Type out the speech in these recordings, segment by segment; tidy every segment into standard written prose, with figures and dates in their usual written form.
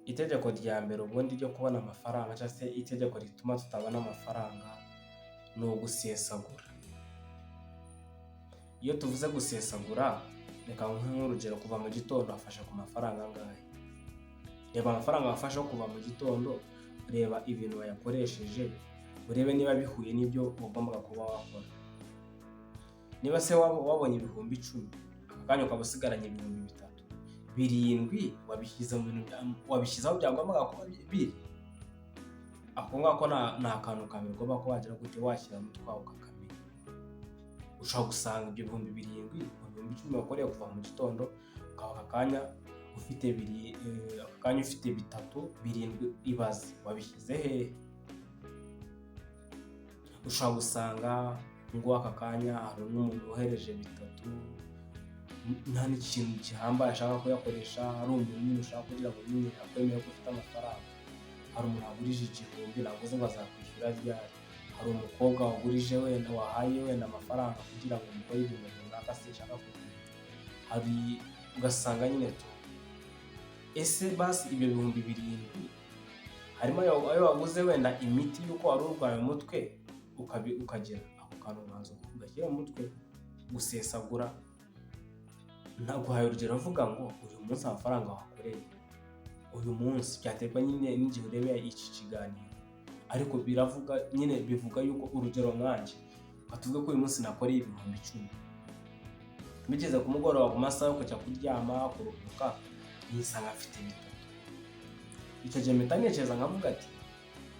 Itegeko rya mbere ubundi ryo kubona amafaranga, cyangwa se itegeko rituma tutabona amafaranga, ni ugusesagura. Iyo tuvuze gusesagura, reka nguhe nk'urugero: kuva mu gitondo wafashe ku mafaranga angahe? Reba amafaranga wafashe kuva mu gitondo, reba ibintu wayakoresheje, urebe niba bihuye n'ibyo wagombaga kuba wakora. Niba se wabonye 10,000, aka kanya ukaba usigaranye 3000, 7 wabishyize mu bintu, wabishyize aho byagombaga kuba biri? Ako ngako ni akantu ka mbere ugomba kuba wagira gute, washyira mu mutwe wawe ukakamenya. Ushobora gusanga ibyo 7000, mu 10,000 wakoreye kuva mu gitondo, ukaba aka kanya ufite aka kanya ufite bitatu, 7, ibaze wabishyize hehe? Ushobora gusanga ngo aka kanya hari n'umuntu wohereje bitatu, nta n'ikintu gihambaye ashaka kuyakoresha, ari umuntu nyine ushaka kugira ngo nyine akwemere ko ufite amafaranga. Hari umuntu wagurije 1000, ntabwo uzi ngo azakwishyura ryari. Hari umukobwa wagurije wenda, wahaye wenda amafaranga kugira ngo mukore ibintu runaka sinshaka kumenya. Hari ugasanga nyine tu, ese basi ibyo 7000 harimo ayo waguze wenda imiti y'uko wari urwaye umutwe, ukagira ako kantu ubanza ugashyira mu mutwe? Gusesagura, naguhaye urugero avuga ngo uyu munsi amafaranga wakoreye uyu munsi, byaterwa nyine n'igihe urebeye iki kiganiro, ariko biravuga nyine, bivuga yuko urugero nkanjye, tuvuge ko uyu munsi nakoreye 10,000, bigeze ku mugoroba, ku masaha yo kujya kuryama, kuruhuka, nisanga mfite bitatu. Icyo gihe mpita ntekereza nkavuga ati: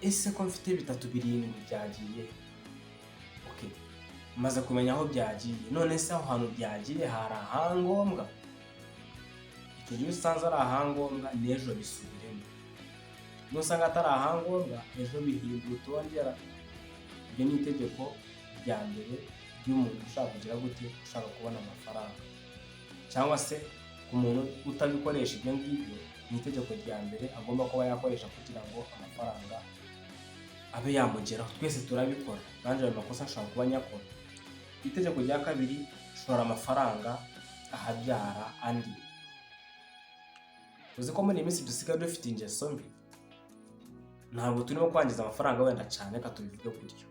"Ese ko mfite bitatu, 7 byagiye?" Okay, maze kumenya aho byagiye. None se aho hantu byagiye hari ahangombwa? Icyo gihe usanze ari ahangombwa, n'ejo bisubiremo. Nusanga atari ahangombwa, ejo bihindura utongera. Iryo ni itegeko rya mbere ry'umuntu ushaka kugira gute, ushaka kubona amafaranga, cyangwa se ku muntu utabikoresha. Ibyo ngibyo ni itegeko rya mbere agomba kuba yakoresha kugira ngo amafaranga abe yamugeraho. Twese turabikora, nanjye ayo makosa ashobora kuba nyakora. Itegeko rya kabiri: shora amafaranga ahabyara andi. Uzi ko muri iyi minsi dusigaye dufite ingeso mbi? Ntabwo turimo kwangiza amafaranga wenda cyane, reka tubivuge gutyo,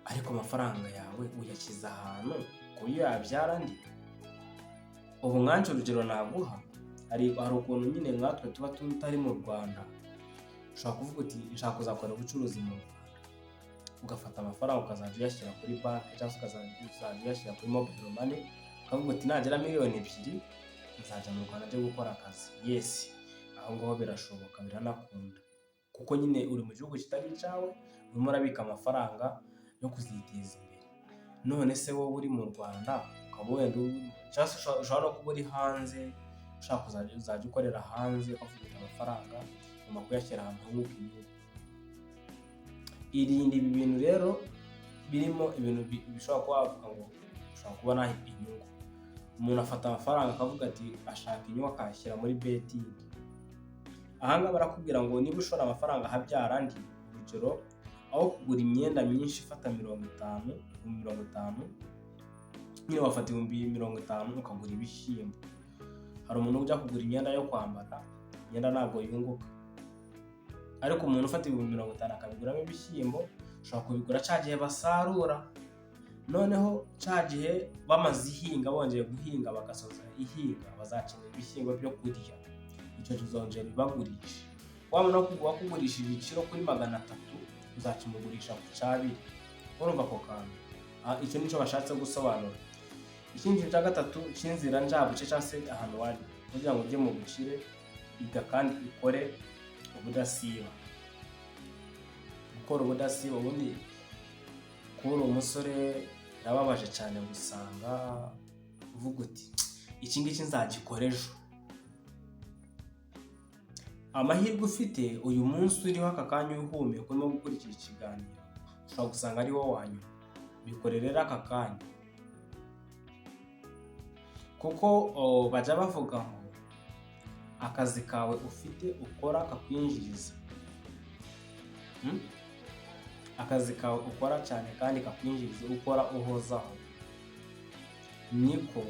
ariko amafaranga yawe uyashyize ahantu ku buryo yabyara andi? Ubu nkanjye urugero naguha, hari ukuntu nyine nkatwe tuba tutari mu Rwanda, ushobora kuvuga uti: "Nshaka kuzakora ubucuruzi mu Rwanda", ugafata amafaranga ukazajya uyashyira kuri banki, cyangwa se ukazajya uyashyira kuri mobile money, ukavuga uti: "Nagera miliyoni 2 nzajya mu Rwanda njye gukora akazi." Yes, aho ngaho birashoboka, biranakunda, kuko nyine uri mu gihugu kitari icyawe, urimo urabika amafaranga yo kuziteza imbere. None se wowe uri mu Rwanda, ukaba wenda, cyangwa se ushobora no kuba uri hanze, ushaka kuzajya ukorera hanze, ukavuga uti: "Amafaranga ugomba kuyashyira ahantu hunguka inyungu." Irinde ibi bintu rero birimo ibintu bishobora kuba wavuga ngo ushobora kubona inyungu. Umuntu afata amafaranga akavuga ati ashaka inyungu, akayashyira muri betting. Ahangaha barakubwira ngo niba ushora amafaranga ahabyara andi, urugero aho kugura imyenda myinshi, ifata 50, 50,000 nyine, wafata 50,000 ukagura ibishyimbo. Hari umuntu ujya kugura imyenda yo kwambara, imyenda ntabwo yunguka, ariko umuntu ufata 50,000 akabiguramo ibishyimbo, ushobora kubigura cya gihe basarura, noneho cya gihe bamaze ihinga, bongeye guhinga, bagasoza ihinga, bazakenera ibishyimbo byo kurya. Icyo gihe uzongera ubagurishe. Wabona wakugurishije ikiro kuri 300, uzakimugurisha ku cyabiri. Urumva ako kantu? Icyo nicyo bashatse gusobanura. Ikindi kintu cya gatatu cy'inzira njabuke, cyangwa se ahantu wari kugira ngo ujye mu bukire: iga kandi ukore ubudasiba. Gukora ubudasiba, ubundi kuba uri umusore birababaje cyane gusanga uvuga uti: "Iki ngiki nzagikora ejo." Amahirwe ufite uyu munsi uriho aka kanya, uhumeka, urimo gukurikira ikiganiro, ushobora gusanga ari wo wa nyuma. Bikore rero aka kanya, kuko bajya bavuga ngo akazi kawe ufite ukora kakwinjiriza, Akazi kawe ukora cyane kandi kakwinjiriza, ukora uhozaho, niko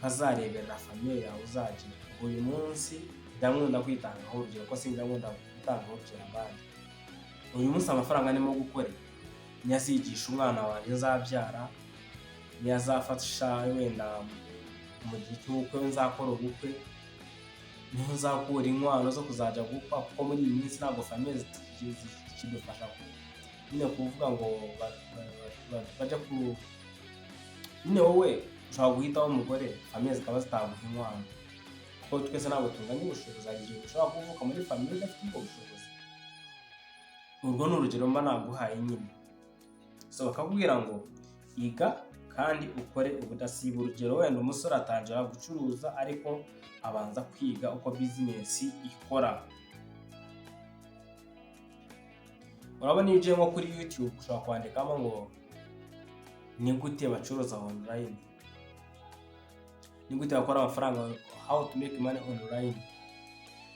kazareberera famille yawe uzagira. Uyu munsi Njya nkunda kwitangaho urugero, ko sinjya nkunda gutangaho urugero abandi. Uyu munsi amafaranga ndimo gukorera niyo azigisha umwana wanjye nzabyara, niyo azafasha wenda mu gihe cy'ubukwe nzakora ubukwe, niho nzakura inkwano zo kuzajya gukwa, kuko muri iyi minsi ntabwo famille zikidufasha nyine kuvuga ngo bajya ku nyine. Wowe ushobora guhitamo umugore, famille zikaba zitaguha inkwano, kuko twese ntabwo tunganya ubushobozi. Hari igihe ushobora kuvuka muri famille idafite ubwo bushobozi. Urwo ni urugero mba naguhaye nyine. So bakakubwira ngo iga kandi ukore ubudasiba. Urugero, wenda umusore atangira gucuruza, ariko abanza kwiga uko business ikora. Urabona iyo ugiye nko kuri YouTube, ushobora kwandikamo ngo "Ni gute bacuruza online?", "Ni gute bakora amafaranga?", "How to make money online".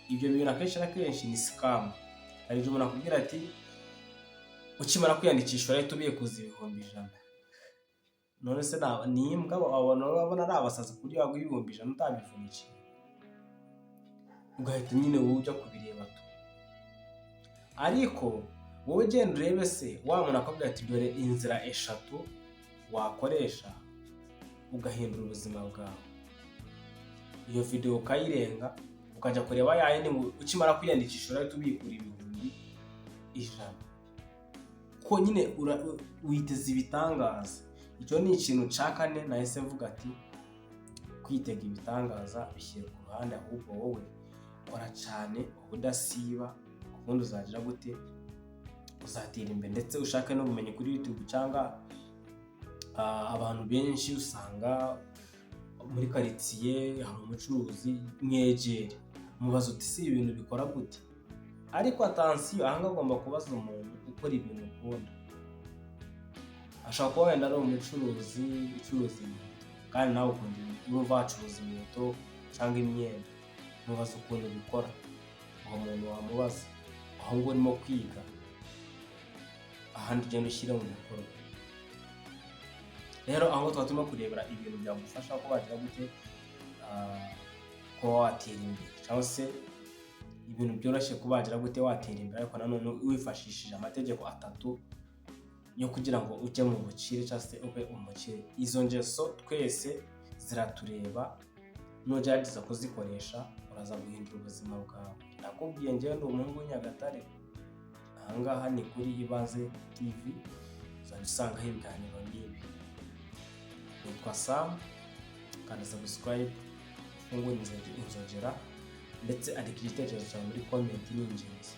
Ibyo bintu akenshi na kenshi ni scam. Hari igihe umuntu akubwira ati ukimara kwiyandikisha urahita ubikuza 100,000. None se ni imbwa wabona, urabona ari abasazi ku buryo baguha 100,000 utabivunikiye, ugahita nyine wowe ujya kubireba tu? Ariko wowe genda urebe se wa muntu akubwira ati dore inzira eshatu wakoresha ugahindura ubuzima bwawe, iyo videwo ukayirenga, ukajya kureba ya yindi ngo ukimara kwiyandikisha urahita ubikura 100,000, ko nyine witeze ibitangaza. Icyo ni ikintu cya kane nahise mvuga ati kwitega ibitangaza bishyire ku ruhande, ahubwo wowe kora cyane ubudasiba, ubundi uzagira gute? Uzatera imbere. Ndetse ushake n'ubumenyi kuri YouTube cyangwa abantu benshi usanga muri karitsiye hari umucuruzi, mwegere mubaza uti si ibintu bikora gute? Ariko attention, aha ngaha ugomba kubaza umuntu ukora ibintu ukunda. Ashobora kuba wenda ari umucuruzi ucuruza inkweto, kandi nawe ukunda, urumva wacuruza inkweto cyangwa imyenda. Mubaza ukuntu bikora. Uwo muntu wamubaza aho ngo urimo kwiga, ahandi ugenda ushyira mu bikorwa. Rero aho tuba turimo kurebera ibintu byagufasha ko wagira gute, kuba watera imbere, cyangwa se ibintu byoroshye kuba wagira gute, watera imbere, ariko nanone wifashishije amategeko atatu yo kugira ngo ujye mu bukire cyangwa se ube umukire. Izo ngeso twese ziratureba. Nugerageza kuzikoresha uraza guhindura ubuzima bwawe. Nakubwiye, njyewe ndi umuhungu w'i Nyagatare. Ahangaha ni kuri Ibanze TV, uzajya usangaho ibiganiro nk'ibi. Nitwa Sam. Kanda subscribe, ufungure inzogera, ndetse andika igitekerezo cyawe muri comment, ni ingenzi.